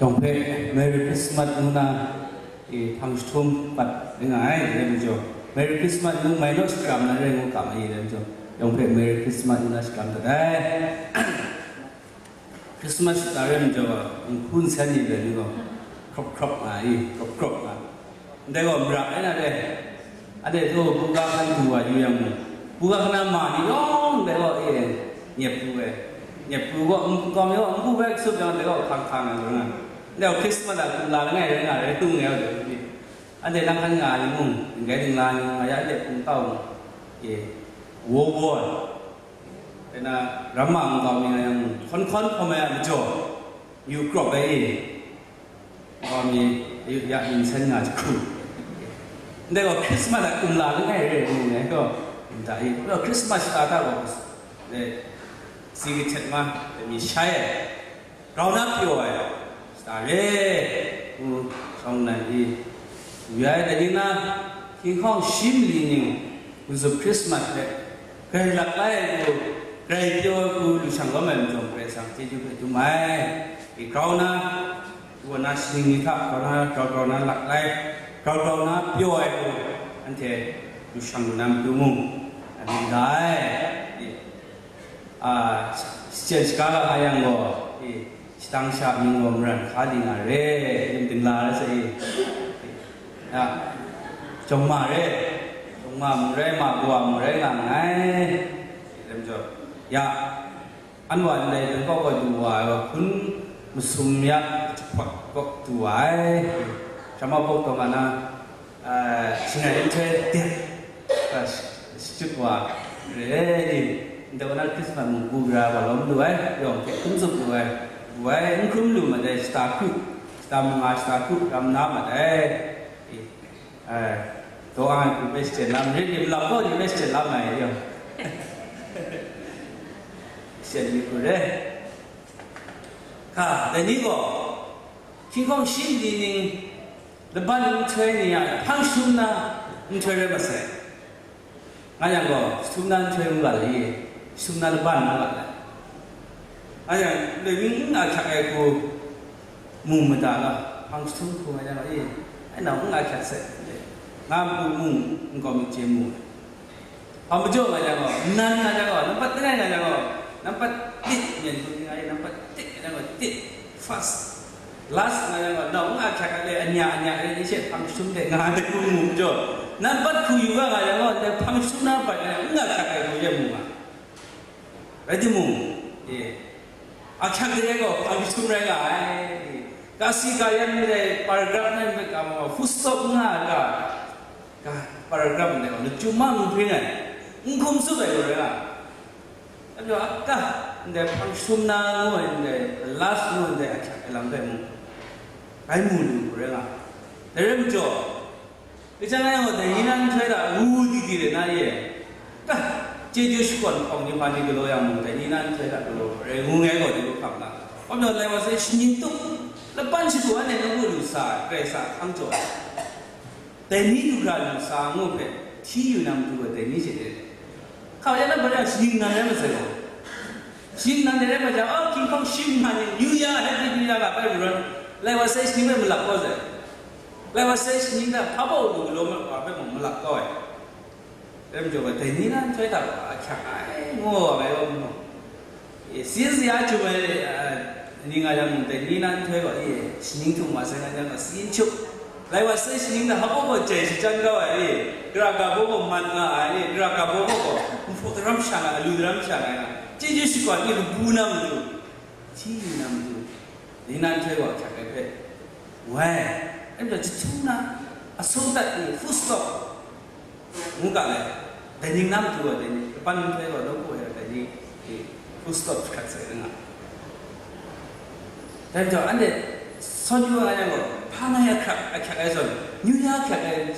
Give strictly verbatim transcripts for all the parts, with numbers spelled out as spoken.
Yawng hpe Merry Christmas ngu na, e, hpang jahtum pat ring nga ai, dai majaw, Merry Christmas ngu mai naw shakram na rai ngu ga ma i, dai majaw, yawng hpe Merry Christmas ngu na shakram dat ai. Christmas shata rai majaw, nhku nsen ni rai ni gaw, hkrop hkrop nga i, hkrop hkrop nga. Ndai gaw mara ai na re. Anhte htaw buga hkan du wa yu yang mung, buga hkan ma ni yawng ndai gaw e, nyep pru ai. Nyep pru gaw, nkau mi gaw, npu bai kasup yang ndai gaw hkang hkang ai rai nga. Ndai gaw Christmas a kumla langai rai nga rai, htung ngai wa de ni. Anhte nang hkan nga ai ni mung, dingrai dingla ni mung, nga ya anhte hpung tau mung, e, wo wo ai. Dai na, ramma nkau mi nga yang mung, hkawn hkawn hkawm ai a majaw, yu krawp ai e. Wa mi, ayu ya ning san nga jahku. Ndai gaw Christmas a kumla langai re ngu ai gaw, nta i, gaw Christmas shata hta gaw, le, si kahtet ma, mi shai ai, grau na pyaw ai, shata re, ngu shawng nnan i, yu ai, dai ning na, hkying hkawng shi mali ning, Hkun zup Christmas hpe grai lak lai ai hku, grai pyaw ai hku lu shang lawm ai majaw, Karai Kasang chyeju hpe dum ai. E grau na, wa na shaning ni hta grau na, grau grau na lak lai, grau grau na pyaw ai hku, anhte lu shang lu na matu mung, a myit da ai. E, a, shachyen shaga la nga yang gaw, e, shadang sha mying gaw maran hka li nga re, yin dingla ai sa i, ya, jawng ma re, jawng ma mung rai, ma kawa mung rai nga nngai, dai majaw, ya, anwa ndai Bangkok gaw du wa ai, wa hpun masum ya jahpawt kaw du wa ai, Sharma Park taw nga na, shangai nhtoi dep, shachyut wa re ni, ndai wa na Christmas mung bu gara wa lawm lu ai, yawng hte hkrum zup lu ai, bu ai, n hkrum lu ma dai, shata hkru, shata mung a shata hkru ram na ma dai. Ai, daw ang ai hku hpe shachyen lam, rit rim lam gaw ni hpe shachyen lam ai yawng, shachyen mi hku re. Hka, dai ni gaw, hkying hkawng shi mali ning, laban nhtoi ni a hpang shum na nhtoi rai masai. Nga yang gaw, jahtum na nhtoi ngu ga le, jahtum na laban ngu ga le. Nga yang, loi mi n ahkyak ai hku mu mada ga, hpang jahtum hku nga yang gaw, e, ai nau n ahkyak sai, nga hku mu, nkau mi chye mu ai. Hpa majaw nga yang gaw, nnan nga yang gaw, nampat langai nga yang gaw, nampat tit myen hku nga yang, nampat tit nga yang gaw, tit, first, last nga yang gaw, nau n ahkyak ai, anya anya rai ni she hpang jahtum de nga ai hku mu majaw, nampat hku yu ga nga yang gaw, ndai hpang jahtum na pat nga yang, n ahkyak ai hku yen mu nga. Rai timung, e, ahkyak de rai gaw, hpang jahtum rai nga ai. Kasi kayan ndai paragraph nai hpe ga ma, full stop nga ai ga, ga, paragraph ndai gaw, lachyum ma n bring ai, n hkum tsup ai gaw rai nga. Dai majaw, a ka, ndai hpang jahtum na ngu ai, ndai last ngu ai, ndai ahkyak ai lam hpe mung, rai mu lu hku rai nga. Dai rai majaw, Kachyang rai gaw, dai ni na nhtoi hta ngu di di rai na ye, ka, chyeju shakawn hpawng ni hpa ni galaw yang mung, dai ni na nhtoi hta galaw rai ngu ngai gaw, dai hpang na. Hpa majaw, lai wa sai shaning tup, laban shadu anhte nawku lu sa ai, Karai Kasang a hkang jaw ai. Dai ni du hkra lu sa ngu hpe, hti yu na matu gaw, dai ni she de. Hka wa ya na, bana shaning nan rai masai gaw. Shaning nan de rai hpa jang, oh, hkying hkawng shi mali ning, New Year, Happy New Year, nga bai marawn, lai wa sai shaning bai malap kau sai. Lai wa sai shaning hta hpa baw lu galaw ma, wa bai mung malap kau ai. Dai majaw, dai ni na nhtoi hta gaw, ahkyak ai, ngu wa ai gaw, e, sin si a chyum ai, a, ni nga yang mung, dai ni na nhtoi gaw, e, shaning htum wa sai nga yang gaw, si n chyum. Lai wa sai shaning hta hpa baw gaw jai shachyan kau ai, e, gara ga baw gaw mat nga ai, e, gara ga baw gaw, npu daram shang ai, alu daram shang ai, chyeju shakawn ni kabu na matu, hti yu na matu, ni na nhtoi gaw ahkyak ai hpe, wai, anhte jahtum na, asaw dat ni, full stop, ngu ga ai, dai ning na matu gaw, dai ni, laban nhtoi gaw, nawku ai, dai ni, e, full stop hkrat sai nga. Dai majaw, anhte sawn yu nga yang gaw, hpa ngai ahkyak, ahkyak ai zawn, New Year ahkyak ai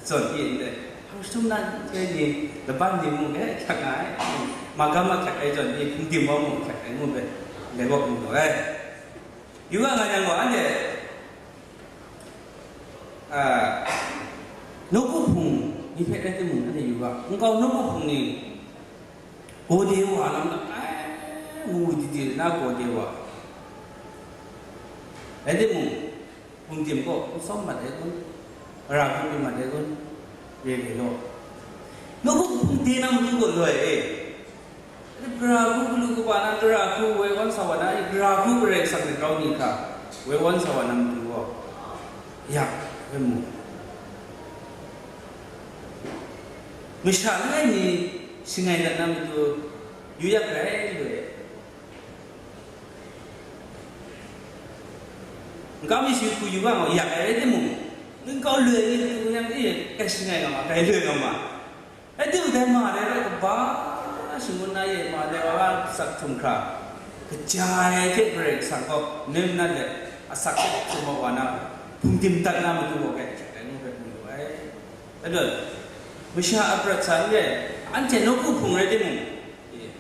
zawn, e, ndai, hpang jahtum na nhtoi ni, laban ni mung, e, ahkyak nga ai, magam ahkyak ai zawn, e, hpung dim wa mung ahkyak ai ngu hpe, ndai gaw mu lu ai. Yu ga nga yang gaw, anhte, a, nawku hpung ni hpe rai timung, anhte yu ga, nkau nawku hpung ni, gaw de wa lam na, ai, wu di di na gaw de wa. Rai timung, hpungdim gaw n sawm mat ai kun, gara hku mat ai kun, re ai law. Nawku hpung de na matu gaw loi e. Gara hku galu kaba na, gara hku woi wan sa wa na, gara hku Karai Kasang hte grau ni hkra woi wan sa wa na matu gaw, yak, rai mu. Masha langai mi shangai dat na matu, yu yak rai loi. Nkau mi shi hku yu ga, yak ai rai timung, nkau loi ni tu yang e, kai shangai nga ma, kai loi nga ma. Rai timung, dai ma dai rai kaba shangun na ye ma dai wa sak htum hkra, kaja ai hte Karai Kasang gaw nem nat let, asak hte htum wa na, hpungdim dat na matu gaw kai, kai nu hpe mu lu ai. Rai timung, masha a prat sa n re, anhte nawku hpung rai timung, e,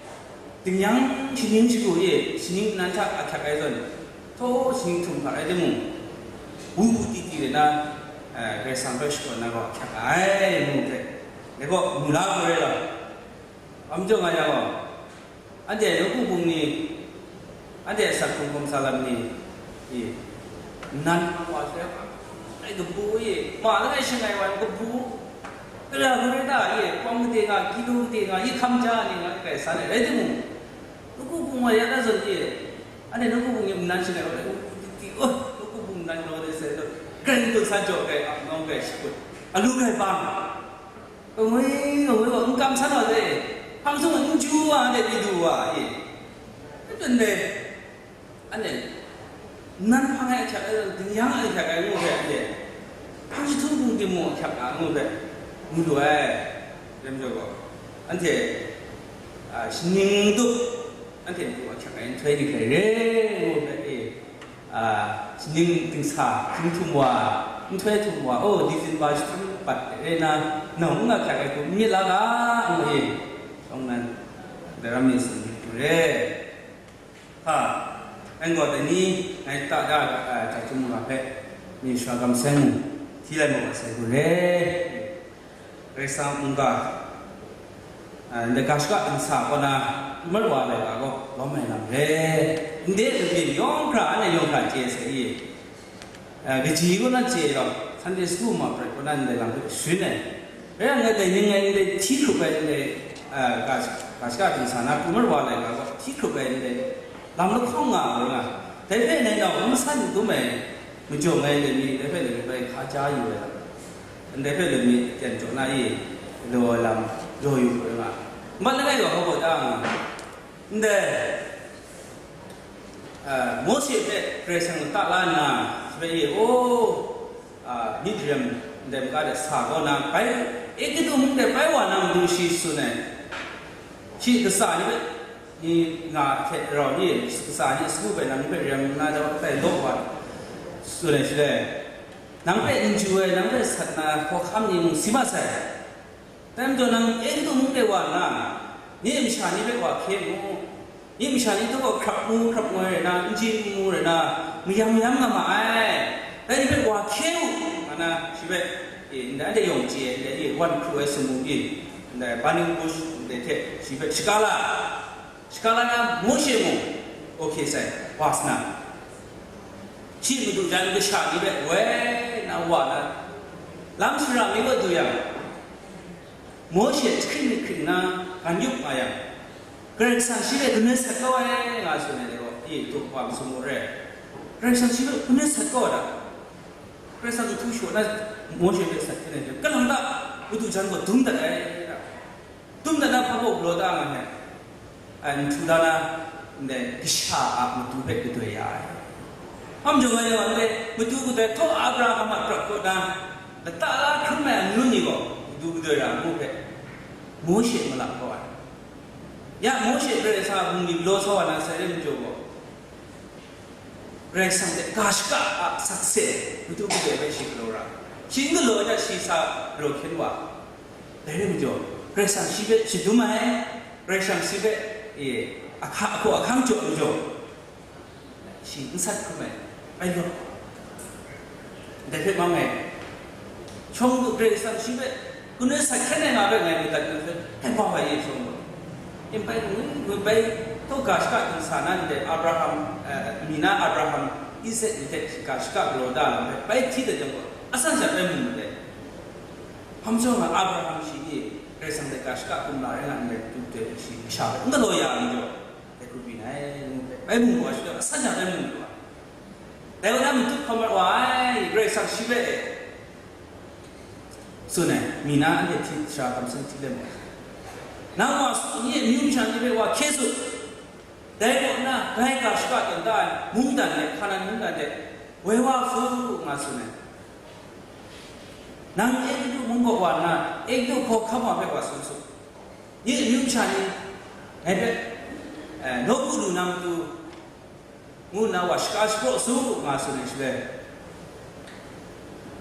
tingnyang shaning shagu e, shaning nan hta ahkyak ai zawn, htaw shaning htum hkra rai timung, wu wu ti ti rai na, e, Karai Kasang hpe shakawn na gaw ahkyak ai, ngu hpe, dai gaw mu la hku rai law. Hpa majaw nga yang gaw, anhte nawku hpung ni, anhte asak hkrung hkawm sa lam ni, i, nan hpang wa sha, ai kabu e, ma langai shangai wa ai kabu, gara hku rai ta e, pawng kade nga, kilo kade nga, yi hkam ja ni nga, kai san ai rai timung, nawku hpung wa ya na zawn e, anhte nawku hpung ni nan shangai wa ai, ti, oh, nawku hpung nan rawt ai sai, grai n dun san jaw grai, ap nawng grai shakut, alu grai bang. Kangwi, kangwi gaw n kam san wa de, hpang sung n ju wa de, mi du wa e. N tun de, anhte, nan hpang ai ahkyak ai, tingnyang ai ahkyak ai ngu hpe, anhte, hpang jahtum hpung timung ahkyak ai ngu hpe, ngu lu ai. Rai majaw gaw, anhte, a, shaning tup, anhte matu ahkyak ai nhtoi ni hkrai re, ngu hpe, e, a, shaning dingsa, shaning htum wa, nhtoi htum wa, oh, dizin wa, jahtum pat re na, nau n nga hkrat ai hku n myit la ga, ngu e, shawng nnan, daram ni tsun myit hku re. Hpa, ngai gaw dai ni, ngai ta da, a, hta chyum wa hpe, myit sha kamsham mu, hti lai mu ga sai hku re. Karai Kasang mungga, a, ndai ga shaka dingsa kaw na, Marwa laika gaw lawm ai lam re. Ndai mabyin yawng hkra, anhte yawng hkra chye sai i, a, kaji kaw na chye gaw, Sunday school ma prat kaw na ndai lam hpe sharin ai. Rai yang, ngai dai ning ngai ndai hti hkrup ai ndai, a, ga, ga shaka dingsa na, Marwa laika gaw hti hkrup ai ndai lam lahkawng nga ai nga. Dai hpe ngai nau n masan n dum ai, majaw ngai dai ni, dai hpe dai ni bai hka ja yu ai lam. Ndai hpe lami jan jaw na i, law lam, law yu hkoi nga. Mat langai gaw hpa gaw da nga. Ndai, a, Mawshe hpe Karai Kasang lata la nna, shi hpe e, o, a, Midian ndai maga de sa kaw na, bai, Egutu mung de bai wa na matu shi tsun ai. Shi kasa ni hpe, ni nga hte rau ni, kasa ni sagu hpe nang hpe rem nna, dai wa hpe law wa, tsun ai shi le. Nang hpe n ju ai, nang hpe sat na hkawhkam ni mung si mat sai. Dai majaw nang Egutu mung de wa nna, nye masha ni hpe wa hkye mu, nye masha ni hta gaw hkrap ngu hkrap ngoi rai na, n ji n mu rai na, mayam mayam nga ma ai. Dai ni hpe wa hkye u, nga na shi hpe, e, ndai anhte yawng chye ai, ndai e wan hkru ai sumsum e, ndai burning bush ndai hte shi hpe shaga la. Shaka la na Mawshe mung, okay sai, wa sa na, shi madu jan kasha ni hpe woi na wa na, lam sara mi wa du yang, Mawshe jahkring jahkring na gan yup nga yang, Karai Kasang shi hpe kanu sat kau ai, nga tsun ai ni gaw, e, tup wa masum mu re. Karai Kasang shi hpe kanu sat kau ai ta? Karai Kasang kahtu shaw na Mawshe hpe sat hkyen ai hte, kalang ta madu jan gaw dum dat ai. Dum dat na hpa gaw galaw da nga ai, a, nhtu la na, ndai kasha a matu hpe kadoi ya ai. Hpa majaw nga yang, ndai matu kadoi htaw Abraham a prat kaw na, lata la hkrum ai amyu ni gaw matu kadoi ra ngu hpe, Mawshe malap kau ai. Ya Mawshe Karai Kasang a bungli galaw sa wa na sai re majaw gaw, Karai Kasang hte ga shaka a sakse matu kadoi bai shi galaw ra, shi n galaw ai hta shi sa galaw hkyen wa. Dai rai majaw, Karai Kasang shi hpe shadum ai, Karai Kasang shi hpe, e, ahka, ahkaw ahkang jaw majaw, shi n sat hkrum ai, bai lawt. Dai hpe mang ai. Shawng du Karai Kasang shi hpe, kanu sat hkyen ai nga hpe ngai madat ngu hpe, dai bau ai e shawng du. Yin bai ngu, ngu bai, tau ga shaka dingsa na ndai Abraham, eh, mi na Abraham, Isak ni hte shi ga shaka galaw da lam hpe bai hti dat jang gaw, asan sha bai mu ndai. Hpa majaw nga Abraham shi ni Karai Kasang hte ga shaka kumla rai nga ndai, tu dai shi kasha hpe n galaw ya ai majaw, dai hku byin ai, ngu hpe bai mu wa shi, asan sha bai mu wa. Dai wa na matut hkawm mat wa ai, Karai Kasang shi hpe e tsun ai, mi na anhte hti sara kamsham hti let mu ai. Nang wa su, nye amyu masha ni hpe wa hkye su. Dai kaw na, dai ga shaka tawn da ai mungdan de, Hkanan mungdan de, woi wa su, nga tsun ai. Nang Egutu mung kaw wa nna, Egutu hkawhkam wa hpe wa tsun su. Nye amyu masha ni, ngai hpe, eh, nawku lu na matu, ngu nna wa shaka shapraw su, nga tsun ai shaloi,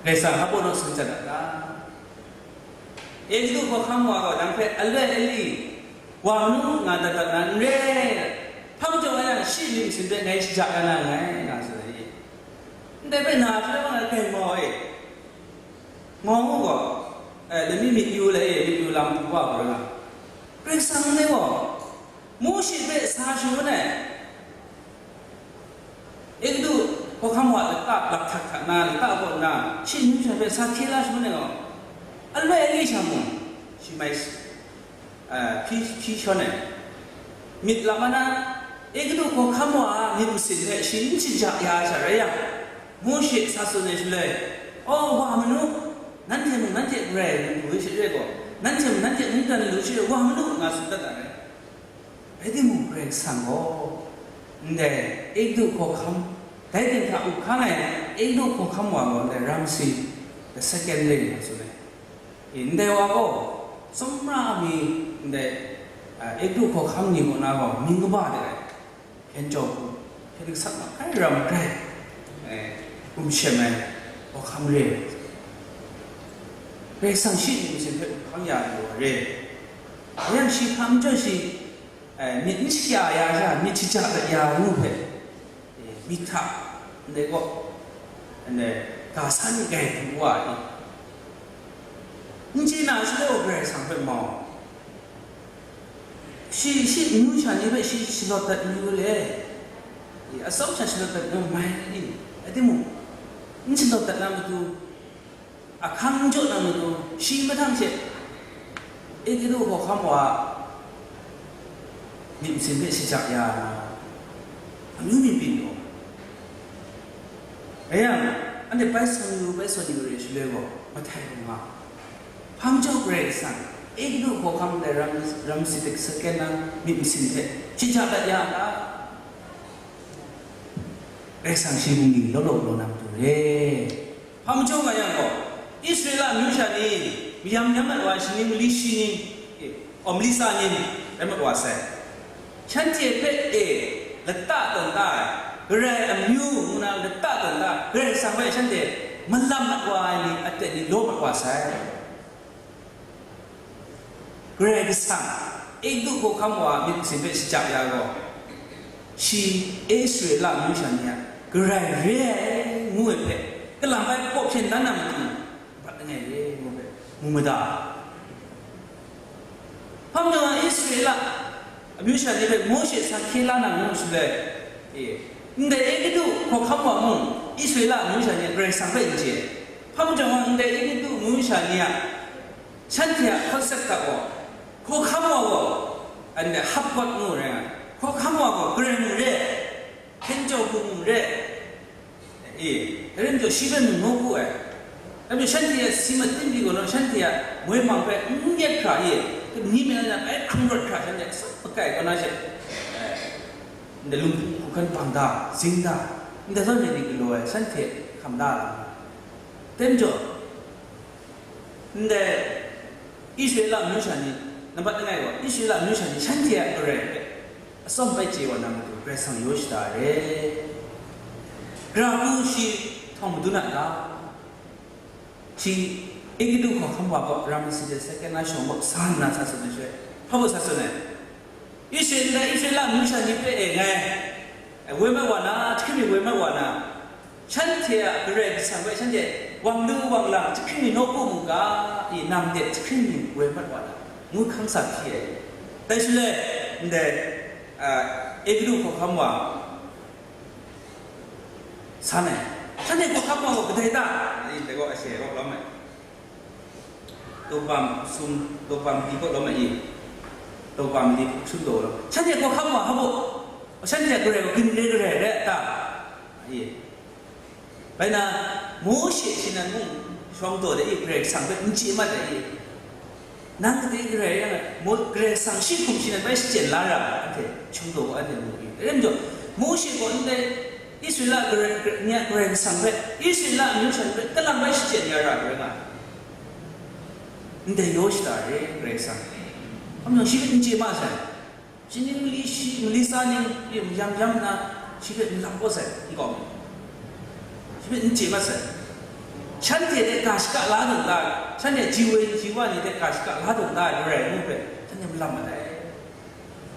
Karai Kasang hpa baw naw tsun chyan a ta? Egutu hkawhkam wa gaw nang hpe aloi ali wa manu nga dat dat na n re, hpa majaw nga yang shi myit masin hpe ngai shaja ya na nngai, nga tsun ai. Ndai hpe na hpyi la nga, kai mau e, mau mu gaw, eh, lami myit yu le e, myit yu lam hpu wa gaw rai nga. Karai Kasang ndai gaw Mawshe hpe sa shangun ai. Egutu hkawhkam wa lata lak htak hta na, lata kaw nna, shi amyu masha hpe sa hkye la shangun ai gaw, aloi ali sha mung, shi mai, ah, hpyi, hpyi shawn ai. Myit lam ai na, Egutu hkawhkam wa a myit masin hpe shi n shaja ya ai sha rai yang, Mawshe sa tsun ai shaloi, "Aw, wa manu, nanhte mung nanhte garai lu ai sha re gaw, nanhte mung nanhte mungdan lu ai sha re, wa manu," nga tsun dat ai. Rai timung, Karai Kasang gaw ndai Egutu hkawhkam, dai ting hta up hkang ai Egutu hkawhkam wa gaw ndai Ramsi the second re nga tsun ai. E, ndai wa gaw, tsawmra mi ndai, a, Egutu hkawhkam ni kaw na gaw mying kaba de ai, hpyen jaw hku, hpyen gasat mat ai ram grai, e, hkum shem ai hkawhkam re. Karai Kasang shi myit masin hpe up hkang ya ai wa re. Yang shi hpa majaw shi, e, myit n shakya ya sha, myit shaja dat ya ngu hpe, e, myit hta ndai gaw, ndai ga san grai hku wa ai. N chye na shaloi gaw Karai Kasang hpe mau. Shi, shi amyu sha ni hpe shi shalawt dat n yu le? Atsawm sha shalawt dat n yu mai ni? Rai timung, n shalawt dat na matu, ahkang n jaw na matu, shi mahtang she Egutu hkawhkam wa myit masin hpe shaja ya na, amyu myit byin taw. Rai yang, anhte bai sawn yu, bai sawn yu re shaloi gaw, mahtai lu nga. Hpa majaw Karai Kasang, Egutu hkawhkam ndai Ram-, Ramsi the second na myit masin hpe shaja dat ya a ta? Karai Kasang shi bungli law law galaw na matu re. Hpa majaw nga yang gaw, Israela amyu sha ni, mayam mayam mat wa ai shaning mali shi ni, e, aw, mali tsa ni rai mat wa sai. Shanhte hpe e lata tawn da ai, Karai amyu ngu na lata tawn da ai, Karai Kasang hpe shanhte malam mat wa ai ni, aten ni law mat wa sai. Karai Kasang, Egutu hkawhkam wa a myit masin hpe shaja ya gaw, shi Israela amyu sha ni a Karai re ai ngu ai hpe, kalam bai hpaw hpyen dan na matu, bat langai re ngu ai hpe, mu mada. Hpa majaw nga Israela amyu sha ni hpe Mawshe sa hkye la na ngu shaloi, e, ndai Egutu hkawhkam wa mung, Israela amyu sha ni a Karai Kasang hpe n chye. Hpa majaw nga ndai Egutu amyu sha ni a, shanhte a concept hta gaw, hkawhkam wa gaw, anhte hapkawt ngu rai nga, hkawhkam wa gaw Karai mung re, hpyen jaw hku mung re, e, dai rai majaw shi hpe mung nawku ai. Dai majaw shanhte a si matin pyi gaw, shanhte a moi mang hpe n yet hkra, e, ni mi na bai hkrung rawt hkra, shanhte a asak makai kaw na she, e, ndai lunghpung hku hkan bang da, zing da, ndai zawn ni galaw ai, shanhte hkam da ai. Dai majaw, ndai Israela amyu sha ni, nambat langai gaw, Israela amyu sha ni shanhte a Karai hpe atsawm bai chye wa na matu, Karai Kasang yaw shada ai re. Gara hku shi htawng madun a ta? Shi Egutu hkawhkam wa gaw, Ramsi the second na shawng gaw sa nna sa tsun ai shaloi, hpa baw sa tsun ai? Israela, Israela amyu sha ni hpe e ngai, e, woi mat wa na, jahkring mi woi mat wa na, shanhte a Karai Kasang hpe shanhte wang lu wang lang, jahkring mi nawku mu ga, i nang de jahkring mi woi mat wa na, ngu hkang sa hpyi ai. Dai shaloi, ndai, a, Egutu hkawhkam wa, san ai. Shanhte hkawhkam wa gaw kadai ta? Dai gaw ashe rawk lawm ai. Tawbam sum, tawbam di kaw lawm ai i. Tawbam di sum daw lawm. Shanhte hkawhkam wa hpa bu? Shanhte a Karai gaw grin re Karai re ta? I. Bai na, Mawshe shi nan mung shawng daw de i, Karai Kasang hpe n chye mat de i. Nang gade Karai yang, Mo-, Karai Kasang shi hkum shi nan bai shachyen la ra, anhte shawng daw anhte mu i. Dai rai majaw, Mawshe gaw ndai Israela Karai, Karai, ni a Karai Kasang hpe, Israela amyu shan hpe, kalang bai shachyen ya ra ai rai nga ai. Ndai yaw shada re, Karai Kasang. Hpa majaw shi hpe n chye ma sai. Shi ning mali shi, mali tsa ning, mayam yam nna, shi hpe n lap kawt sai, n kawm. Shi hpe n chye mat sai. Shanhte hte ga shaka la dun da, shanhte ji woi ji wa ni hte ga shaka la dun da ai Karai ngu hpe, shanhte malam mat ai.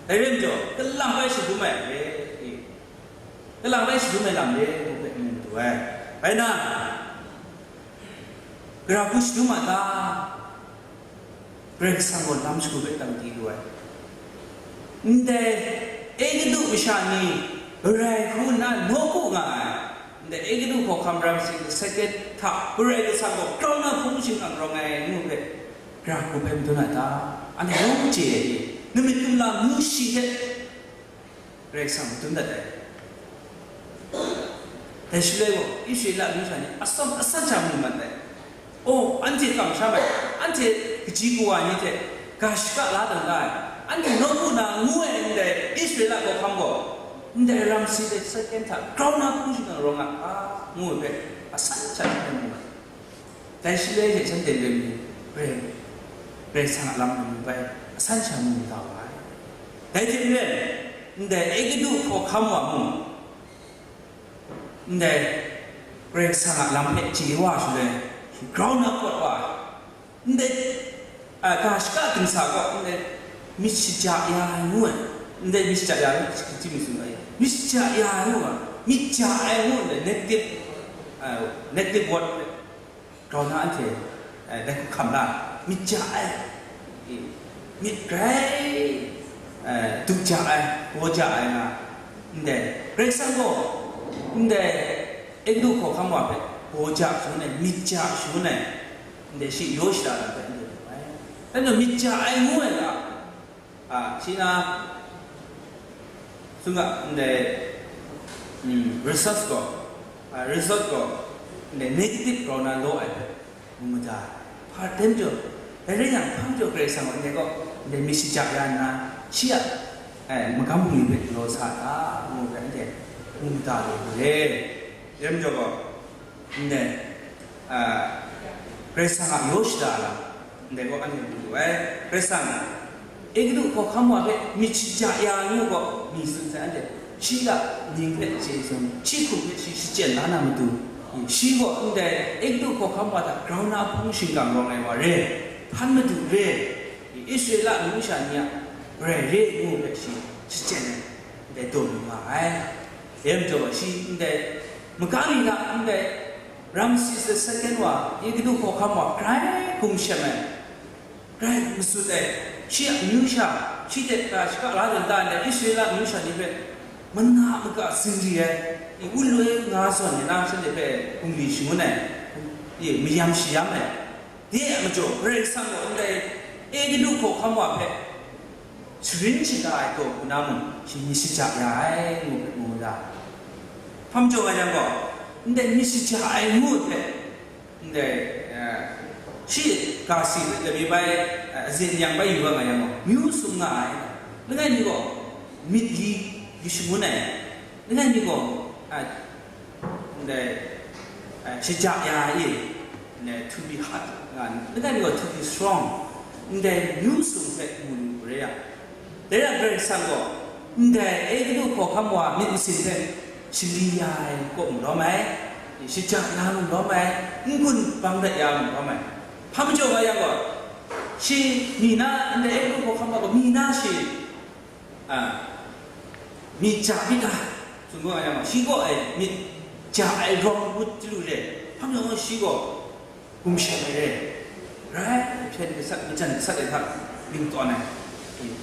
Dai rai majaw, kalang bai shadum ai re, e. Kalang bai shadum ai lam re, ngu hpe ngu madu ai. Bai na, gara hku shadum a ta? Karai Kasang gaw lam shagu hpe dang di lu ai. Ndai Egutu masha ni garai hku nna nawku nga ai. Ndai Egutu hkawhkam Ramsi the second hta Karai Kasang gaw grau na hpung shingkang rawng ai ngu hpe, gara hku hpe madun ai ta? Anhte yawng chye ai i? Namit kumla myu shi hte Karai Kasang madun dat ai. Dai shaloi gaw, Israela amyu sha ni atsawm asan sha mu mat ai. Oh, anhte kamsham ai, anhte kaji kawa ni hte ga shaka la dang da ai, anhte nawku na ngu ai ndai Israela hkawhkam gaw, ndai Ramsi the second hta grau na hpung shingkang rawng a, a, ngu ai hpe, asan sha hte mu ai. Dai shaloi hte shanhte loi mi, Karai, Karai Kasang a lam mu bai, asan sha mu kau ai. Dai hte maren, ndai Egutu hkawhkam wa mung, ndai Karai Kasang a lam hpe chye wa shaloi, grau na kawt wa ai. Ndai, a, ga shaka gumsa gaw, ndai myit shaja ya ai ngu ai. Ndai myit shaja ya ai ngu ai, myit shaja ya ai ngu ai, myit ja ai ngu ai, negative, a, negative word. Grau na anhte, eh, dai hkam la, myit ja ai, myit grai, eh, du ja ai, baw ja ai nga, ndai, Karai Kasang gaw, ndai, Egutu hkawhkam wa hpe, baw ja shangun ai, myit ja shangun ai, ndai, shi yaw shada ai hpe, ndai, ai. Dai majaw myit ja ai ngu ai ga, A, shi na, tsun ga, ndai, mm, research gaw, a, research gaw, ndai negative grau na law ai hpe, mu mada ai. Hpa tem jaw, dai rai yang, hpa majaw Karai Kasang gaw ndai gaw, ndai myit shaja ya nna, shi a, e, magam bungli hpe galaw sa ai ta, ngu ai hpe, anhte mu mada lu ai re. Dai majaw gaw, ndai, a, Karai Kasang a yaw shada lam, ndai gaw anhte mu lu ai. Karai Kasang, Egutu hkawhkam wa hpe myit shaja ya ai ngu gaw, mi tsun sai anhte, shi a mying hpe chye tsun, shi hkum hpe shi shachyen la na matu, shi gaw ndai Egutu hkawhkam wa hta grau na hpung shingkang rawng ai wa re, hpan madu re, Israela amyu sha ni a Karai re ngu hpe shi shachyen ai, ndai daw lu nga ai. Dai majaw shi ndai maga mi hta ndai Ramses the second wa, Egutu hkawhkam wa, grai hkum shem ai, grai masut ai, shi a amyu sha, shi hte ga shaka la dun da ndai Israela amyu sha ni hpe, mana maga zingri ai, i, wunloi nga zawn ai na shanhte hpe bungli shangun ai, i, mayam shayam ai, de a majaw, Karai Kasang gaw ndai Egutu hkawhkam wa hpe sharin shaga ai gaw hku na mung, shi myit shaja ya ai, ngu hpe mu ga. Hpa majaw nga yang gaw, ndai myit shaja ai ngu hpe, ndai, eh, shi ga si hpe labi bai, eh, azin yang bai yu ga nga yang gaw, myu sum nga ai. Langai mi gaw, myit li yu shangun ai. Langai mi gaw, a, ndai, a, shaja ya ai, ndai, to be hard, nga, langai mi gaw to be strong, ndai myu sum hpe mu lu re yang, dai rai Karai Kasang gaw, ndai Egutu hkawhkam wa myit masin hpe shali ya ai kaw mu lawm ai, shaja ya mu lawm ai, n-gun bang dat ya mu lawm ai. Hpa majaw nga yang gaw, shi mi na, ndai Egutu hkawhkam wa gaw mi na shi, a, myit ja myit ga, tsun gaw nga yang gaw, shi gaw, e, myit ja ai rawng ngut chyalu re, hpa majaw gaw shi gaw gumshem ai re, rai hpyen gasat, majan gasat ai hta ling tawn ai,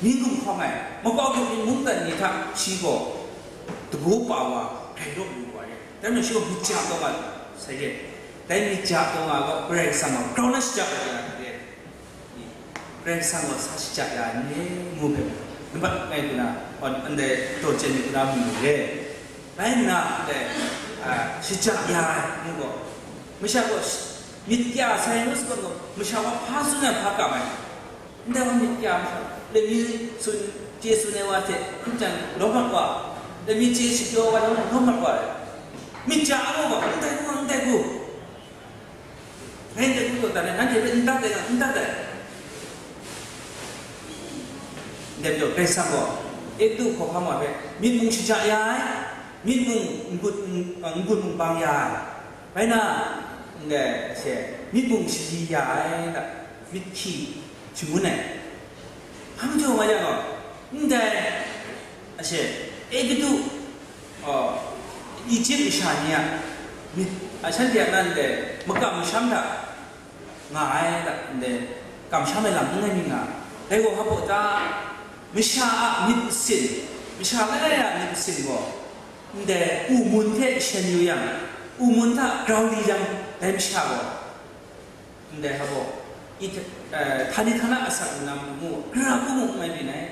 mi gumhkawng ai, makau hpyen mungdan ni hta shi gaw dagu pa wa, grai raw lu wa re. Dai majaw shi gaw myit ja taw nga sai re. Dai myit ja taw nga gaw Karai Kasang gaw grau na shaja ya ai re. Karai Kasang gaw sa shaja ya ai ni ngu hpe, nambat ngai kuna, ndai taw chyen ni kuna mu re. Rai nna, ndai, a, shaja ya ai ngu gaw, masha gaw myit kya sai ngu sagun gaw, masha gaw hpa tsun ai hpa kam ai. Ndai wa myit kya masha, lami tsun, chye tsun ai wa hte hkrum jang lawm mat wa, lami chye shapyaw wa lawm, lawm mat wa, myit ja a gaw, ndai gaw, ndai gaw, ngai ndai gaw, dan ai, nanhte hpe n dat ai, n dat ai. Ndai majaw, Karai Kasang gaw, Egutu hkawhkam wa hpe, myit mung shaja ya ai, myit mung n-gun, n-, n-gun mung bang ya ai, rai na, ndai, she, myit mung shali ya ai, da, myit hkyi, shangun ai. Hpa majaw nga yang gaw, ndai, a she, Egutu, a, Ejipt masha ni a myit, a, shanhte a nan de makam masham hta nga ai, da, ndai, kamsham ai lam langai mi nga ai. Dai gaw hpa baw ta, masha a myit masin, masha langai a myit masin gaw, ndai, u mun hte shen yu yang, u mun hta grau li jang, dai masha gaw, ndai hpa baw, i, eh, htani htana asak nnam ngu, gara hku mung n mai byin ai.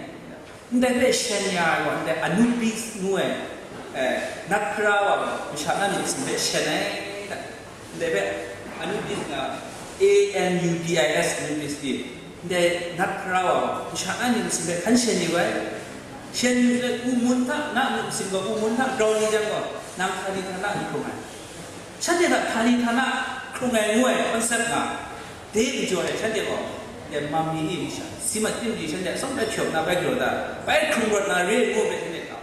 Ndai hpe shen ya ai gaw, ndai Anubis ngu ai, eh, nat hkra wa masha na myit masin hpe shen ai. Ndai hpe Anubis nga, A N U B I S, Anubis di. Ndai nat hkra wa masha na myit masin hpe hkan shen yu ai. Shen yu let, u mun hta, na myit masin gaw u mun hta grau li jang gaw, nang htani htana n hkrung ai. Shanhte hta htani htana hkrung ai ngu ai concept nga, de majaw ai shanhte gaw, ya mam mi i masha, si mat tim di shanhte atsawm bai hkyawm na bai galaw da, bai hkrung rawt na re ngu ai hpe shanhte hta.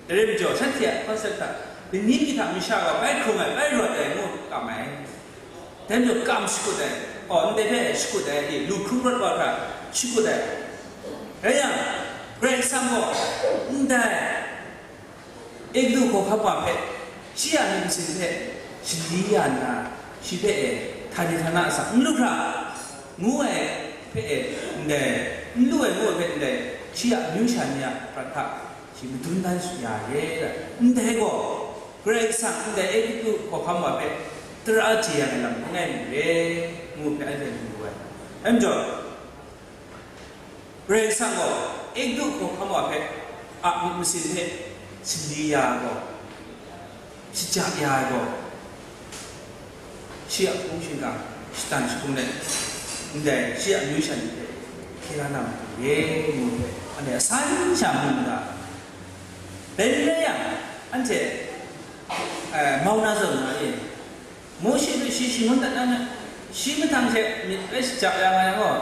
Dai rai majaw, shanhte a concept hta, lani mi hta masha gaw bai hkrung ai, bai rawt ai ngu kam ai. Dai majaw kam shakut ai, aw, ndai hpe shakut ai, i, lu hkrung rawt wa hkra shakut ai. Rai yang, Karai Kasang gaw, ndai, Egutu hkawhkam wa hpe, shi a myit masin hpe shali ya nna, shi hpe e, htani htana asak n lu hkra, ngu ai hpe e, ndai, n lu ai ngu ai hpe ndai, shi a amyu sha ni a prat hta, shi madun dan ya re ai. Ndai gaw, Karai Kasang ndai Egutu hkawhkam wa hpe tara chye ya ai lam langai mi re, ngu hpe anhte mu wu ai. Dai majaw, Karai Kasang gaw Egutu hkawhkam wa hpe a myit masin hte shali ya ai gaw, shaja ya ai gaw, shi a hpung shingkang shatan jahkum let, ndai shi a amyu sha ni hpe hkye la na matu ye, ngu hpe, anhte asan sha mu nna, dai n rai yang, anhte, eh, mau na zawn nga e, Mawshe hpe shi shangun dat na, shi mahtang hte myit rai shaja ya nga yang gaw,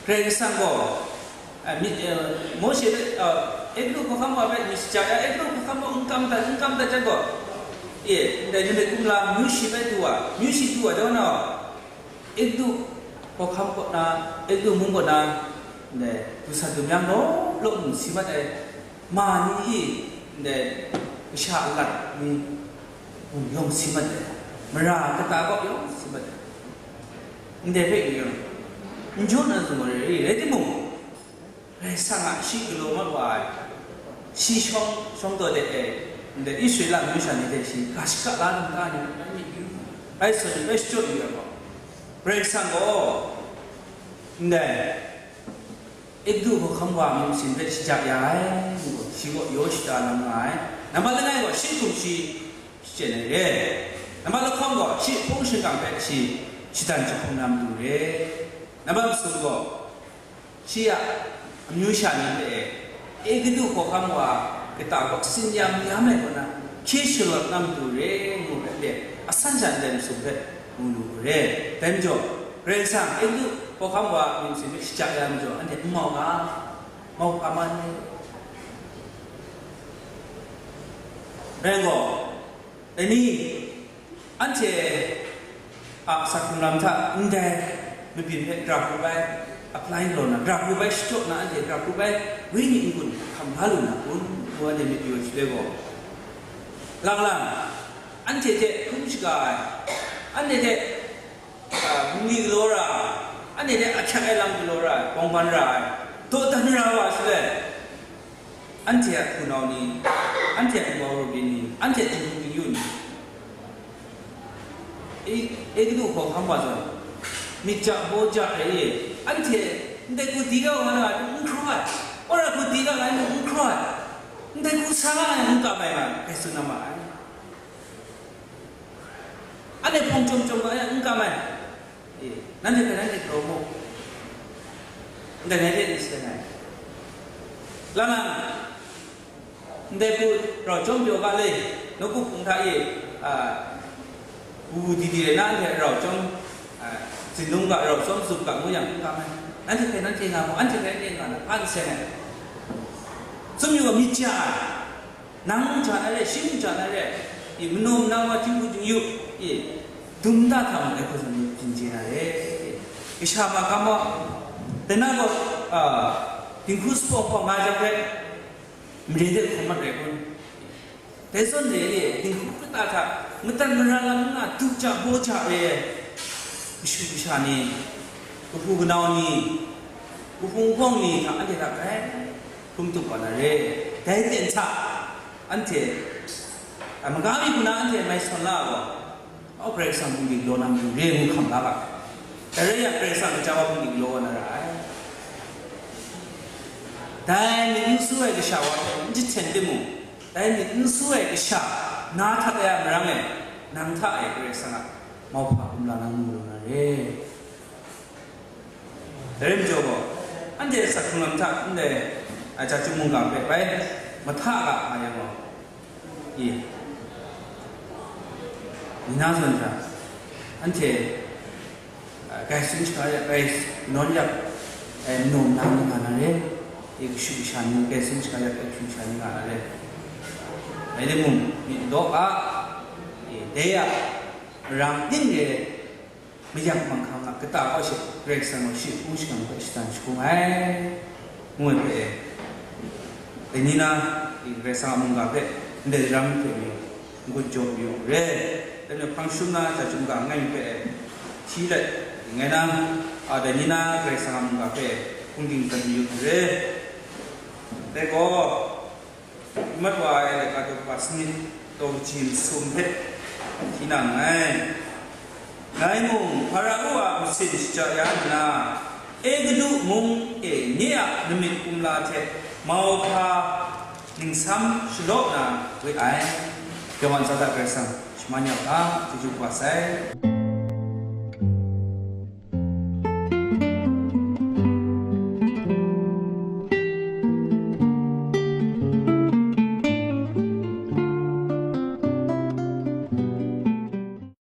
Karai Kasang gaw, a, myit, e, Mawshe hpe, a, Egutu hkawhkam wa hpe myit shaja ya, Egutu hkawhkam gaw n kam dat, n kam dat jang gaw, e, ndai nit kumla myu shi bai du wa, myu shi du wa, dai wa na, Egutu hkawhkam kaw na, Egutu mung kaw na, ndai, du sa du myang law law ngu si mat ai, ma ni i, ndai, masha alat ni, Hpung yawng si mat ai, mara kata kaw yawng si mat ai, ndai hpe n-, n jaw na zumare, rai timung, Karai Kasang a shi galaw mat wa ai, shi shawng, shawng taw de ai, ndai Israela amyu sha ni hte shi ga shaka la ai, rai myit yu, rai tsun, rai shachyaw yu ai gaw, Karai Kasang gaw, ndai, Egutu hkawhkam wa myit masin hpe shaja ya ai, ngu gaw, shi gaw yaw shada lam nga ai. Nambat langai gaw, shi hkum shi shachyen ai re. Nambat lahkawng gaw, shi hpung shingkang hpe shi shatan jahkum na matu re. Nambat masum gaw, shi a amyu sha ni hpe e, Egutu hkawhkam wa kata gaw tsin ya mayam ai kaw na, hkye sharawt na matu re, ngu hpe, asan sha ndai masum hpe mu lu re. Dai majaw, Karai Kasang Egutu hkawhkam wa myit masin hpe shaja ya majaw, anhte n mau ga, mau ga ma ni? Rai gaw, dai ni, anhte a asak hkrung lam hta ndai mabyin hpe gara hku bai apply galaw na, gara hku bai shachyaw na, anhte gara hku bai wenyi n-gun hkam la lu na kun, ngu anhte myit yu ai shaloi gaw, lang lang, anhte hte hkrum shaga ai, anhte hte a, bungli galaw ra ai, anhte hte ahkyak ai lam galaw ra ai, bawng ban ra ai, dawdan ra wa shaloi, anhte a hpunau ni, anhte a nkau Rubin ni, anhte a dinghku dingyu ni, E, Egutu hkawhkam wa zawn, myit ja, baw ja ai e, anhte ndai hku di kau nga na n hkraw ai, wora hku di kau nga ai n hkraw ai, ndai hku sa nga ai n kam ai nga, ngai tsun na ma ai. Anhte hpawng chyawm chyawm nga ai n kam ai. E, nanhte hpe nanhte galaw mu. Ndai ngai hte n seng ai. Lang lang, ndai hku rau chyawm pyaw ga le, nawku hpung hta e, a, wu di di le na, anhte rau chyawm, a, zinlung ga, rau chyawm zup ga ngu yang, n kam ai. Nanhte hpe nanhte nga mu, anhte hpe anhte nga na, hpa n seng ai. Tsun yu ga, myit ja ai. Nang ja na re, shi ja na re, i, manaw manang wa, htingbu htingyu, i, dum da hta mung ai hku zawn byin chye na re. Kasha makam wa, dai na gaw, a, dinghku sapawng hpawng nga jang hpe, mare de hkawm mat rai kun? Dai zawn re, i, dinghku kata hta, madat mara lam nna, du ja, baw ja re ai, kashu kasha ni, kahpu kanau ni, kahpung hpawng ni hta, anhte hta grai hkrum tup wa na re. Dai ten hta, anhte, a, maga mi hku na anhte mai sawn la ai gaw, au, Karai Kasang bungli galaw na matu re ngu hkam la ga. Dai rai yang, Karai Kasang kaja wa bungli galaw wa na ra ai. Dai myit n su ai kasha wa hpe n jahten timung, dai myit n su ai kasha na hta e a marang e, nang hta e Karai Kasang a mauhpa kumla na mu lu na re. Dai rai majaw gaw, anhte asak hkrung lam hta ndai, a, Chyeju mungga hpe bai mahta ga nga yang gaw, i, ni na zawn hta, anhte, a, grai tsun shaga yak, grai nawn yak, ai, manaw manang ni nga na re, i, kashu kasha ni, grai tsun shaga yak, grai kashu kasha ni nga na re. Rai timung, myit n daw ga, i, dai a marang ning re, mayak manghkang a kata kaw she Karai Kasang gaw shi hpung shingkang hpe shatan shakung ai, ngu ai hpe, dai ni na, Karai Kasang a mungga hpe ndai daram hte mayu n-gun jaw mayu re. Dai majaw hpang shum na Chyeju mungga langai mi hpe hti let, ngai na, a, dai ni na Karai Kasang a mungga hpe hpung dingdan mayu re. Dai gaw, Mat wa ai laika daw kaba sanit, daw kaji masum hpe hti na nngai. Ngai mung Hpara a masin shaja ya nna, Egutu mung e nye a lamik kumla hte mauhpa ningsam shalaw na we ai. Yawan sa hta Karai Kasang shaman ya u ga, chyeju kaba sai.